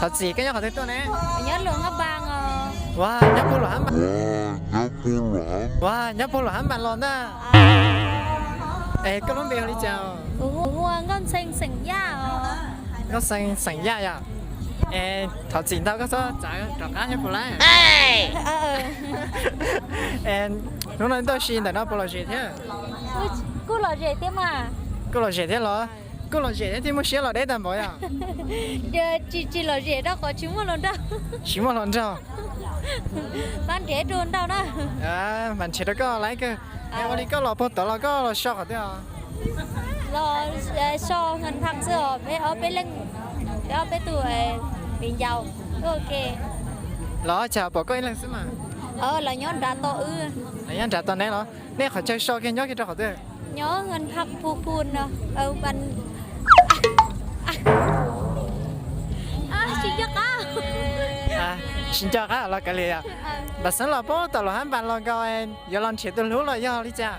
Thov txim, koj nyob qhov twg tuaj ne? Nyob Luam Hab Npas os. Ua, nyob puag Luam Hab Npas. Ua, nyob puag Luam Hab Npas los ntag. Es koj lub npe hu li cas? Kuv hu ua Nkauj Ntxhee xeem Yaj os. Nkauj Ntxhee xeem Yaj yom. Es thov txim ntau, koj txhob txav rov qab thiab puas laib? Hnub no tuaj si ntawm no puas lom zem thiab? Kuj lom zem thiab mas. Kuj lom zem thiab los? Kuj lom zem thiab, thiaj muaj siab los deb tag npaum yom. Tsis, tsis lom zem rau qhov tsis muaj hluas nraug. Tsis muaj hluas nraug. Mam nrhiav dua nraug na. Mam nrhiav rau koj laib kawg. Es ua li koj los puag tod los koj los so qhov twg os? Los so Hwm Phaj xwb os, peb ob peb leeg, peb ob peb tug viv ncaus. Los cas pom koj ib leeg xwb mas? Lawv nyob nrad tos wb. Lawv nyob nrad tos neb los? Nej qhov chaw so kiag nyob kiag rau qhov twg? Nyob Hwm Phaj Phu Phu no. Tsis nco qab. Tsis nco qab los kav liam yom. Npam xeeb los puag tom Luam Hab Npas los nkaus, yuav los nrhiav tus hlub los yog li cas?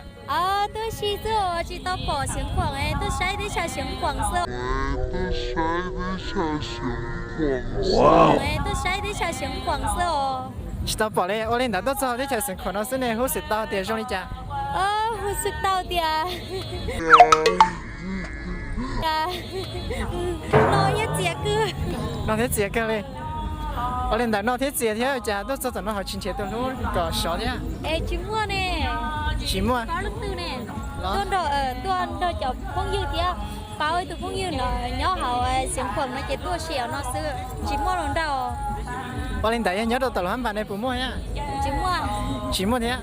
Tuaj si xwb os, tsis tau pom Xeev Khuam, tuaj saib teb chaws Xeev Khuam xwb. Tuaj saib teb chaws Xeev Khuam xwb os. Tsis tau pom li, ua li ntawd tuaj txog teb chaws Xeev Khuam no xwb ne, huj xwm tau tias zoo li cas? Huj xwm tau tias no thiab txias kawg. No thiab txias kawg li. Ua li ntawd no thiab txias thiab cas tuaj txog tom no ho tsis nrhiav tus hlub kom sov thiab? Es tsis muaj ne. Tsis muaj. Tuaj nrog, tuaj nrog cov phooj ywg thiab, paub ib tug phooj ywg no nyob hauv Xeev Khuam no ces tuaj si no xwb, tsis muaj hluas nraug. Ua li ntawd yog nyob rau tom Luam Hab Npas ne puas muaj thiab? Tsis muaj. Tsis muaj thiab.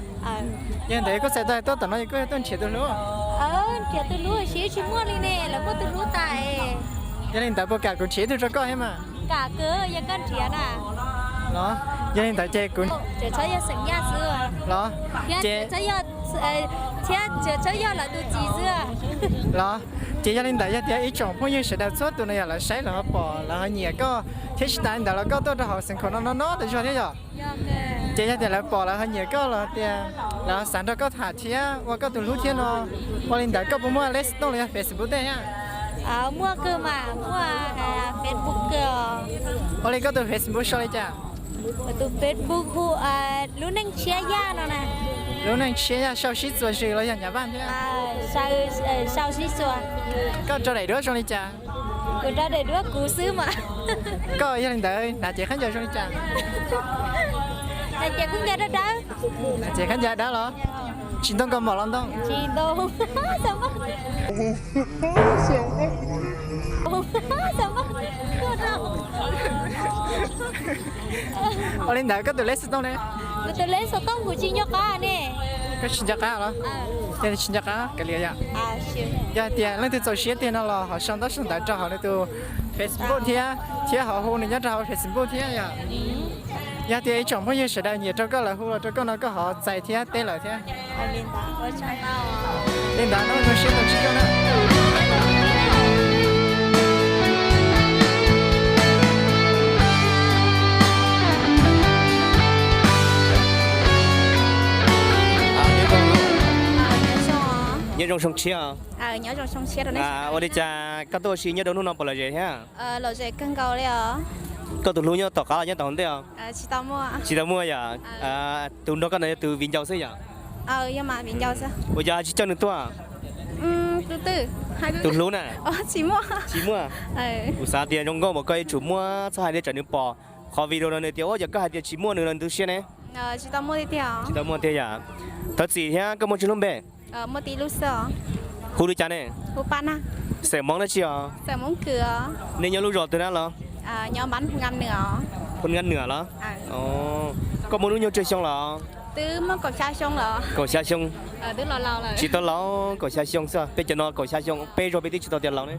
Yog li ntawd koj txhais tau tuaj tom no yog koj yog tuaj nrhiav tus hlub? Nrhiav tus hlub, tsis, tsis muaj li ne, lawv muaj tus hlub tas. Yog li ntawd puas kam kuv nrhiav ib tug rau koj thiab mas? Kam kawg, yog koj nrhiav na. Los, yog li ntawd ces kuv tsuas txhob yog xeem Yaj xwb los, ces thiab tsuas txhob yog lawv tus txiv xwb los. Ces yog li ntawd yog tias ib tsoom phooj ywg sawv daws txhua tus no yog lawv saib lawv ho pom lawv ho nyiam koj thiab tsis tas li ntawd los koj tuaj rau hauv Xeev Khuam no no no tas zog thiab yom. Ces yog tias lawv pom lawv ho nyiam koj los tias lawv xav nrog koj tham thiab ua koj tus hlub thiab no, ua li ntawd koj puas muaj Lexitooj los yog Facebook tej thiab? Muaj kawg mas, muaj Facebook kawg. Ua li koj tus Facebook sau li cas? Kuv tus Facebook hu Lub Neej Tshiab Yaj no na. Lub Neej Tshiab Yaj, sau sib txuas zws los yog Nyab Vaj thiab? Sau sib txuas. Koj rau daim duab zoo li cas? Kuv rau daim duab kuv xwb mas. Koj yog li ntawd hnav cev khaub ncaws zoo li cas? Hnav cev khaub ncaws dawb dawb. Hnav cev khaub ncaws dawb los? Tsis ntoo kaus mom los ntoo? Tsis ntoo. Ua li ntawd koj tus Lexitooj ne? Kuv tus Lexitooj kuv tsis nco qab ne. Koj tsis nco qab los? Yog tsis nco qab kav liam yom. Yog hais tias leej twg txaus siab tiag no los ho sau ntaub sau ntawv rau hauv nws tus Facebook thiab, thiab ho hu nws nyob rau hauv Facebook thiab yom. Yog tias ib tsoom phooj ywg sawv daws nyiam rau koj lawv hu los rau koj no koj ho txais thiab teb lawv thiab. Li ntawd no zoo siab tus tsis zoo na. Nyob zoo Soo Tshiab. Ua li cas koj tuaj ua si nyob rau hnub no puas lom zem thiab? Koj tus hlub nyob tom qab los nyob tom hauv ntej os? Tsis tau muaj yom. Tus nrog koj ntawd yog tus viv ncaus xwb yom? Ua cas tsis coj nws tuaj? Tus hlub na? Tsis muaj. Kuv xav tias zoo nkauj npaum koj yuav tsum muaj, txhob hais li tsam nws pom qhov video no nws tias ua cas koj hais tias tsis muaj nws los nws tu siab ne. Tsis tau muaj tiag yom. Thov txim thiab, koj muaj tsib lub npe? Hu li cas ne? Xeem Hmoob dab tsi os? Nej nyob lub zos twg na los? Phoo Nkaj Nwm los? Koj muaj hnub nyoog tsawg xyoo los? Kaum xya xyoo. Tsis tau laus, kaum xya xyoo xwb, peb cov no kaum xya xyoo, peb zog peb twb tsis tau tias laus ne.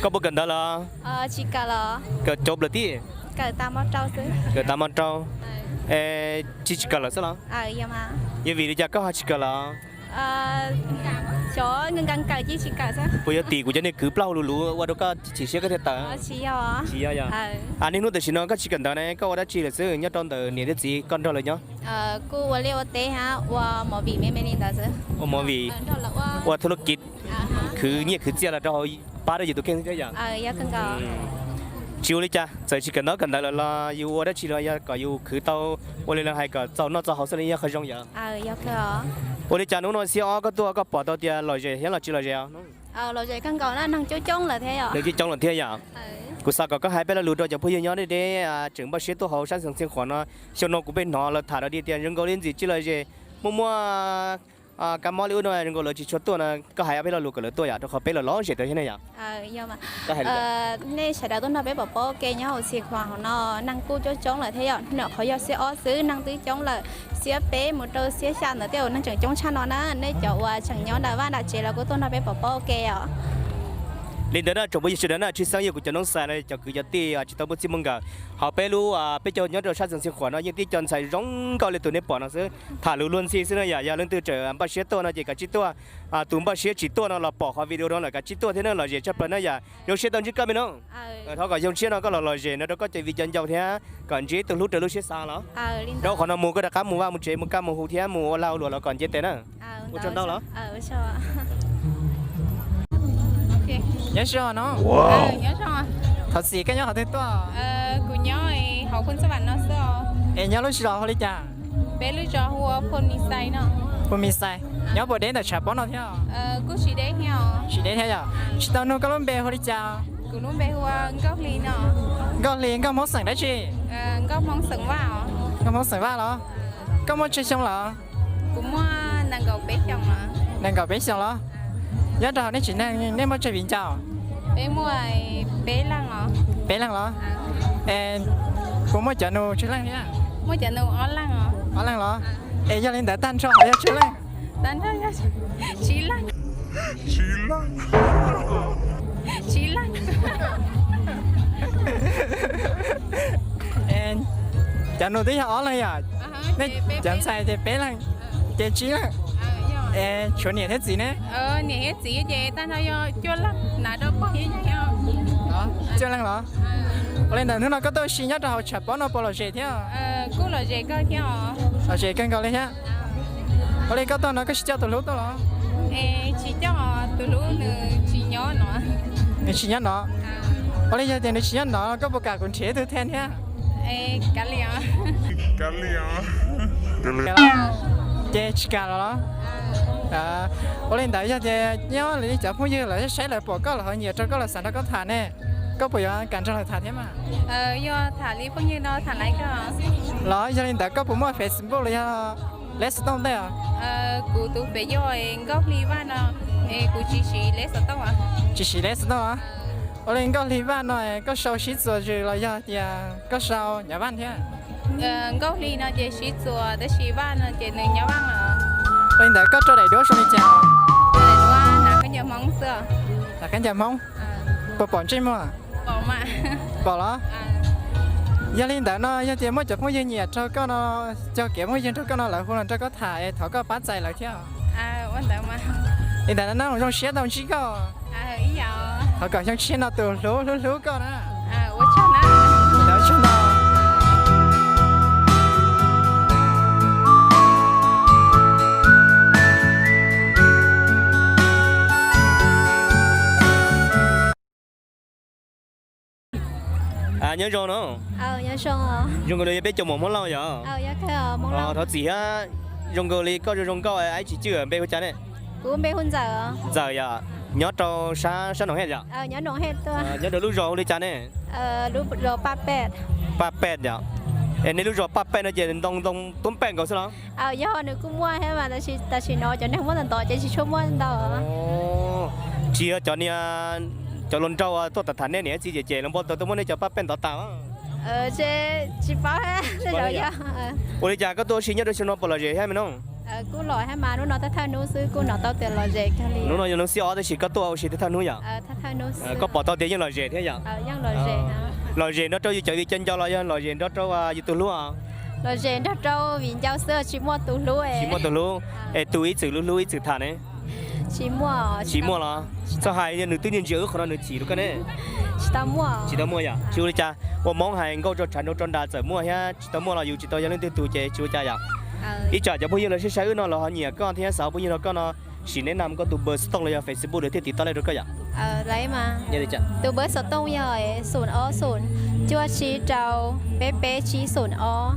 Koj puas kawm ntawv los? Kawm cov plaws tib? Kawm tas mo rau. Tsis tsis kawm lawm xwb los? Yog vim li cas koj ho tsis kawm lawm? Puas yog tim kuv cov niag kwv plaub hau lus lus ua rau koj chim siab koj thiaj tawm? Tsis yog yog. Niaj hnub tam sim no koj tsis kawm ntawv ne, koj ua dab tsi lawm xwb nyob rau ntawm niam thiab txiv koj nrog lawv nyob? Kuj ua liaj ua teb hab ua movie me me li ntawd xwb. Ua movie, ua thu lub kiv, khwv nyiaj khwv txiaj los rau hauv pab rau yus tus kheej thiab yom? Tsis ua li cas, txawm tsis kawm ntaub kawm ntawv lawm los yus ua dab tsi los yog kom yus khwv tau, ua li lawv hais kom txaus noj txaus haus xwb li yog qhov zoo yom. Ua li cas hnub no xiab ob koj tuaj koj pom tau tias lom zem thiab los tsis lom zem os? Neeg coob coob lawm thiab yom. Kuv xav kom koj hais peb lo lus rau cov phooj ywg nyob deb deb tseem npaj siab tuaj hauv sab Xeev Khuam no. Xyoo no kuv pheej hnov lawv tham dog dig tias zoo nkaus li ntxim tsis lom zem, muaj muaj kab mob li ub no zoo nkaus lawv tsis tshua tuaj no. Koj hais ob peb lo lus kom lawv tuaj yom, rau qhov peb los lom zem tau thiab ne yom. Nej sawv daws tuaj nrog peb pom pob ua ke nyob hauv Xeev Khuam hauv no, neeg kuj coob coob lawm thiab yom. Hnub no qhov yog xiab ob xwb, neeg twb coob lawm. Xiab peb mus rau xiab xya ntawd tej uas neeg tseem coob tshaj no na. Nej cov uas tseem nyob nram vaj nram tsev los kuj tuaj nrog peb pom pob ua ke os. Li ntawd na tsoom phooj ywg sawv daws na, tshwj xeeb yog kuv cov noob xais los cov kwv cov tij tsis tau muaj txij muaj nkawm. Hauv peb lub peb caug nyob rau sab Xeev Khuam no yeej tib co ntxhais zoo nkauj li tus nej pom no xwb, tham lus luag ntxhi xwb na yom. Yog leej twg tseem npaj siab tuaj no ces kav tsij tuaj. Tus npaj siab tsis tuaj no los pom qhov video no lawm kav tsij tuaj thiab na, lom zem tshaj plaws na yom. Zoo siab tau ntsib koj me no. Thov kom xyoo tshiab no koj los lom zem no rau koj cov viv cov ncaus thiab kom ntsib tus hlub raws lub siab xav los. Rau qhov no mus koj rov qab mus vaj mus tsev mus kaj mus hu thiab mus ua lag ua luam los kom nce tes na. Ua tsaug ntau los. Nyob zoo no. Thov txim, koj nyob qhov twg tuaj? Es nyob lub zos hu li cas? Peb lub zos hu ua Phu Mis Xais. Phu Mis Xais. Nyob puas deb ntawm tshav pob no thiab? Tsis deb thiab yom. Tsis tau nug koj lub npe hu li cas? Nkauj Hli, nkauj Hmoob xeem dab tsi? Nkauj Hmoob xeem Vaj los? Koj muaj tsawg xyoo lawm? Nees nkaum peb xyoos los? Nyob rau hauv nej tsev neeg nej muaj tsawg viv ncaus? Peb leeg los? Es puas muaj cov nus tsawg leej thiab? Ob leeg los? Es yog li ntawd tag nrho yog tsawg leej? Cov nus twb yog ob leeg yom? Nej cov ntxhais ces peb leeg, ces tsib leeg. Es tshuav niam thiab txiv ne? Cuaj leeg los? Ua li ntawd hnub no koj tuaj ua si nyob rau hauv tshav pob no puas lom zem thiab? Lom zem kawg nkaus li thiab. Ua li koj tuaj no koj tsis coj tus hlub tuaj los? Nws tsis nyob no. Ua li yog tias nws tsis nyob no koj puas kam kuv nrhiav ib tug them thiab? Ces tsis kam los los? Ua li ntawd yog tias nyob li cov phooj ywg lawv saib lawv pom koj lawv ho nyiam rau koj lawv xav nrog koj tham ne, koj puas yuav kam nrog lawv tham thiab mas? Los yog li ntawd koj puas muaj Facebook los yog leb xov tooj tej? Kuv tus fev yog Nkauj Hli Vaj no, kuv tsis siv leb xov tooj. Tsis siv leb xov tooj. Ua li Nkauj Hli Vaj no koj sau sib txuas zws los yog tias koj sau nyob Vaj thiab? Nkauj Hli no ces sib txuas tab sis Vaj no ces nws nyob Vaj lawm. Ua li ntawd koj rau daim duab zoo li cas? Khaub ncaws Hmoob xwb. Khaub ncaws Hmoob. Puas pom ntsej muag? Pom los? Yog li ntawd no yog tias muaj cov phooj ywg nyiam rau koj no, cog kev phooj ywg rau koj no lawv hu los nrog koj tham es thov koj pab txais lawv thiab. Li ntawd na zoo siab tau ntsib koj. Thov kom xyoo tshiab no tus hlub hlub hlub koj na. Nyob zoo no. Zoo nkaus li yog peb cov muam Hmoob Lauj yom? Thov txim thiab, zoo nkaus li koj zoo zoo nkauj, ib tsis cwj npe hu cas ne? Ntxawm yom, nyob rau sab Noom Hej yom? Nyob rau lub zos hu li cas ne? Paj Pej yom. Es nej lub zos Paj Pej no ces ntoo ntoo tub pej nkaus xwb los? Yog nws kuj muaj thiab mas tab sis tam sim no cov neeg muaj ntau ntau ces tsis tshua muaj ntau. Tsis yog cov niag, cov hluas nraug tuaj tham tham nej niam txiv ces ces los npau taws tuaj muab nej cov Paj Pej ntov tas. Tsis paub. Ua li cas koj tuaj ua si nyob rau xyoo no puas lom zem thiab me no? Kuj lom thiab mas, hnub no thawj thawj hnub xwb kuj hnov tau tias lom zem kawg li. Hnub no yog hnub xiab ob tab sis koj tuaj ua si thawj thawj hnub yom? Koj pom tau tias yeej lom zem thiab yom? Lom zem nrog rau yus cov viv cov ncaus los yog lom zem nrog rau yus tus hlub? Lom zem nrog rau viv ncaus xwb, tsis muaj tus hlub. Tsis muaj tus hlub. Es tus ib txwm hlub hlub ib txwm tham ne? Tsis muaj los? Txhob hais, nws twb niaj ntsia wb qhov no nws chim rau koj ne. Tsis tau muaj yom? Tsis ua li cas, ua Hmoob hais nkauj tso tshav nraug tso nra txawm muaj thiab, tsis tau muaj los yus tsis tau yog leej twg tus ces tsis ua cas yom. Ib tsam cov phooj ywg los saib saib wb no los ho nyiam koj thiab xav ua phooj ywg nrog koj no, Sim neb nam koj tus npawb xov tooj los yog Facebook thiaj tiv tau lawm rau koj yom? Tus npawb xov tooj yog xoom ob xoom cuaj tsib rau peb peb tsib xoom ob.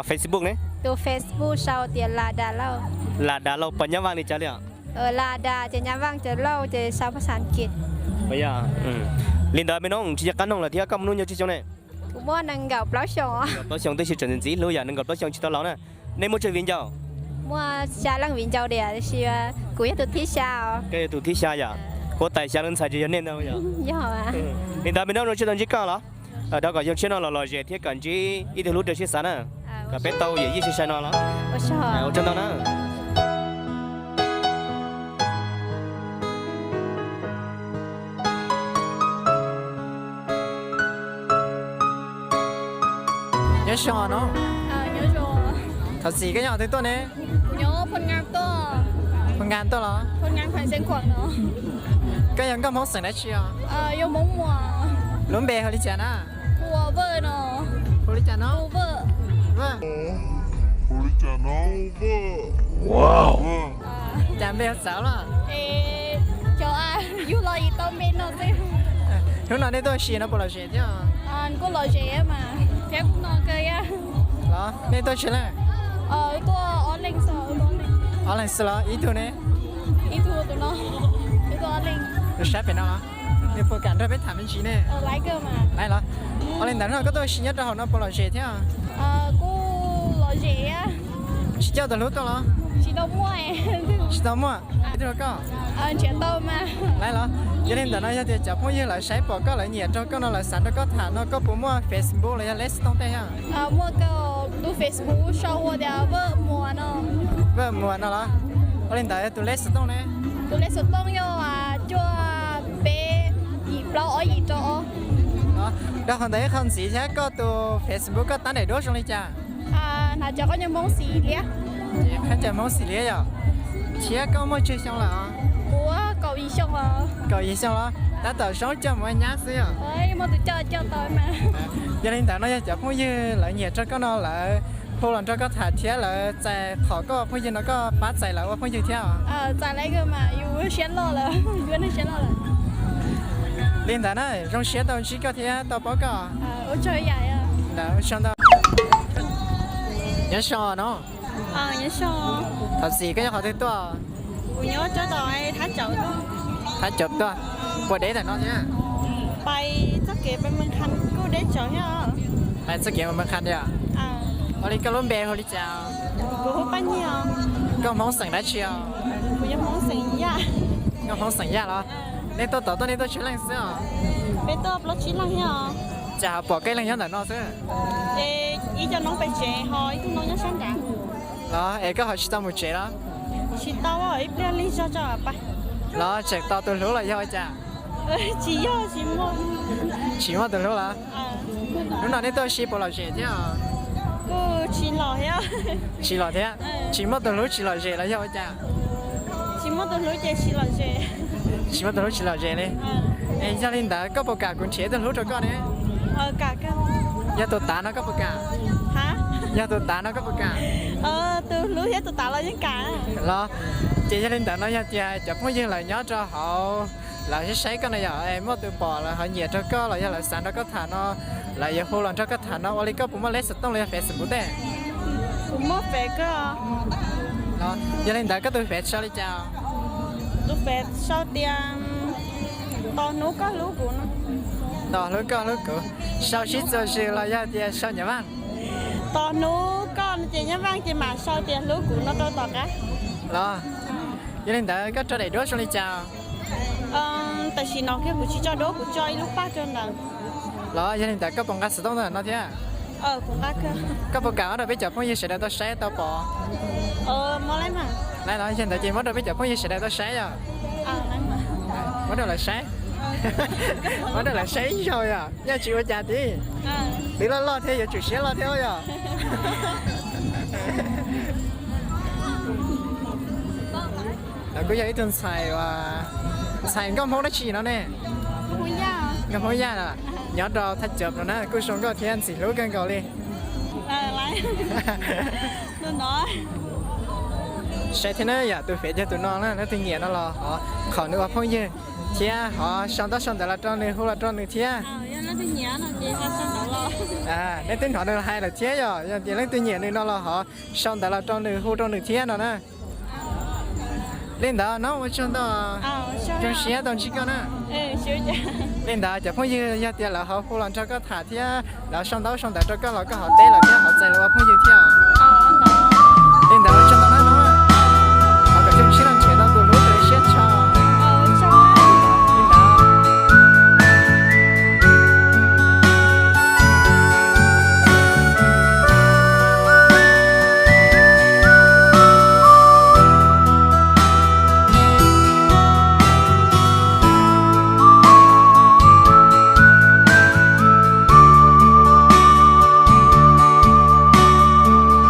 Facebook ne? Tus Facebook sau tias Las Das Lauj. Las Das Lauj puas nyob Vaj li cas li os? Las Das ces nyob Vaj, ces Lauj ces sau phas xas As kiv. Li ntawd me noob tsis nco qab noog lawm thiab, koj muaj hnub nyoog tsawg xyoo ne? Kuv muaj nees nkaum plaub xyoos. Nees nkaum plaub xyoos, twb sib tseem ntxim ntxim hlub yom, nees nkaum plaub xyoos tsis tau laus na. Nej muaj tsawg viv ncaus? Muaj xya leej viv ncaus tiag, tiam sis kuv yog tus thib xya os. Koj yog tus thib xya yom? Huab tais xya leej ntxhais ces yog nej ntag yom? Yog. Li ntawd me noob zoo siab tau ntsib koj los, thov kom xyoo tshiab no los lom zem thiab kom ntsib ib tug hlub raws siab xav na, kom peb tau yawm yij sai sai no los. Ua tsaug ntau na. Nyob zoo no. Thov txim, koj nyob qhov twg tuaj ne? Phu Nkas tuaj los? Koj yog nkauj Hmoob xeem dab tsi os? Lub npe hu li cas na? Hu li cas no? Cas npe hu txawv los? Hnub no nej tuaj ua si no puas lom zem thiab? Los, nej tuaj tsawg leej? Ob leeg xwb los, ib tug ne? Tus sab pem no los? Nws puas kam nrog peb tham me ntsis ne? Laiv los. Ua li ntawd no koj tuaj ua si nyob rau hauv no puas lom zem thiab? Tsis coj tus hlub tuaj los? Tsis tau muaj. Ib tug rau koj. Laiv los. Yog li ntawd no yog tias cov phooj ywg lawv saib pom koj, lawv nyiam rau koj no, lawv xav nrog koj tham no, koj puas muaj Facebook los yog lej xov tooj tej thiab? Muaj, tus Facebook sau hu tias Vaj Muas no. Vaj Muas no los? Ua li ntawd yog tus lej xov tooj ne? Tus lej xov tooj yog cuaj peb yim plaub ob yim rau ob. Rau qhov ntawd ib qho ntxiv thiab, koj tus Facebook koj tab daim duab zoo li cas? Hnav cov khaub ncaws Hmoob xim liab. Khaub ncaws Hmoob xim liab yom? Thiab koj muaj tsawg xyoo lawm? Kuv kaum yim xyoo. Kaum yim xyoo los? Tab tom zoo coj mus ua nyab xwb yom? Yog li ntawd no yog cov phooj ywg lawv nyiam rau koj no lawv hu los nrog koj tham thiab lawv txais qhov koj phooj ywg no koj pab txais lawv ua phooj ywg thiab? Li ntawd na, zoo siab tau ntsib koj thiab tau paub koj. Ntawd ua tsaug ntau. Nyob zoo no. Thov txim, koj nyob qhov twg tuaj? Thab Cawv tuaj. Puas deb ntawm no thiab? Pais txoj kev Npee Qha thiab. Ua li koj lub npe hu li cas? Koj Hmoob xeem dab tsi os? Koj Hmoob xeem Yaj los? Nej tuaj tod tuaj nej tuaj tsawg leej xwb os? Peb tuaj plaub tsib leej thiab os. Cas ho pom koj ib leeg nyob ntawm no xwb? Ib co noob pem tsev ho ib tug noob nyob sab nrad. Los es koj ho tsis tau mus tsev los? Tsis tau, ib pliag lig zog tso pais. Los tseem tos tus hlub los yog ua cas? Tsis yog, tsis muaj. Tsis muaj tus hlub los? Hnub no nej tuaj ua si puas lom zem thiab? Kuj tsis los thiab. Tsis los thiab? Tsis muaj tus hlub tsis lom zem los yog ua cas? Tsis muaj tus hlub ces tsis lom zem. Tsis muaj tus hlub tsis lom zem li. Es yog li ntawd koj puas kam kuv nrhiav tus hlub rau koj ne? Yog tus tav no koj puas kam? Yog tus tav no koj puas kam? Tus hlub thiab tus tav los yeej kam. Los, ces yog li ntawd no yog tias cov phooj ywg lawv nyob rau hauv lawv saib saib koj no yog muaj tus pom lawv ho nyiam rau koj los yog lawv xav nrog koj tham no, lawv yuav hu los nrog koj tham no, ua li koj puas muaj lej xov tooj los yog Facebook tej? Kuv muaj Face kawg. Yog li ntawd koj tus Face sau li cas? Tus Face sau tias tos hnub koj hlub kuv no. Tos hnub koj hlub kuv. Sau sib txuas zus los yog tias sau nyiam Vaj? Tos hnub koj no ces nyob Vaj ces mam sau tias hlub kuv no rau tom qab. Los, yog li ntawd koj tso daim duab zoo li cas? Tam sim no kiag kuv tsis tso duab, kuv tso ib lub paj rau ntawd. Los yog li ntawd koj puas nqa xov tooj ntawm no thiab? Koj puas kam muab rau peb cov phooj ywg sawv daws tau saib tau pom? Los yog ntawd ces muab rau peb cov phooj ywg sawv daws tau saib yom. Muab rau lawv saib. Muab rau lawv saib ib zaug yom, yog tsis ua cas tid. Twb loj loj thiab yuav tsum siab loj thiab yom. Kuj yog ib tug ntxhais uas, ntxhais nkauj Hmoob dab tsi no ne? Nkauj Hmoob Yaj los? Nyob rau Thaj Cawv no na, kuj zoo nkauj thiab ntxim hlub kawg nkaus li. Saib thiab na, yog tus fev yog tus no na, leej twg nyiam no los ho qhia nws ua phooj ywg thiab ho sau ntaub sau ntawv los rau nws, hu los rau nws thiab. Neb twb hnov nws hais lawm thiab, yog tias leej twg nyiam nws no los ho sau ntawv los rau nws, hu rau nws thiab no na. Li ntawd no ua tsaug ntau, zoo siab tau ntsib koj na. Li ntawd cov phooj ywg yog tias lawv ho hu los nrog koj tham thiab lawv sau ntaub sau ntawv rau koj los koj ho teb lawv thiab ho txais lawv ua phooj ywg thiab.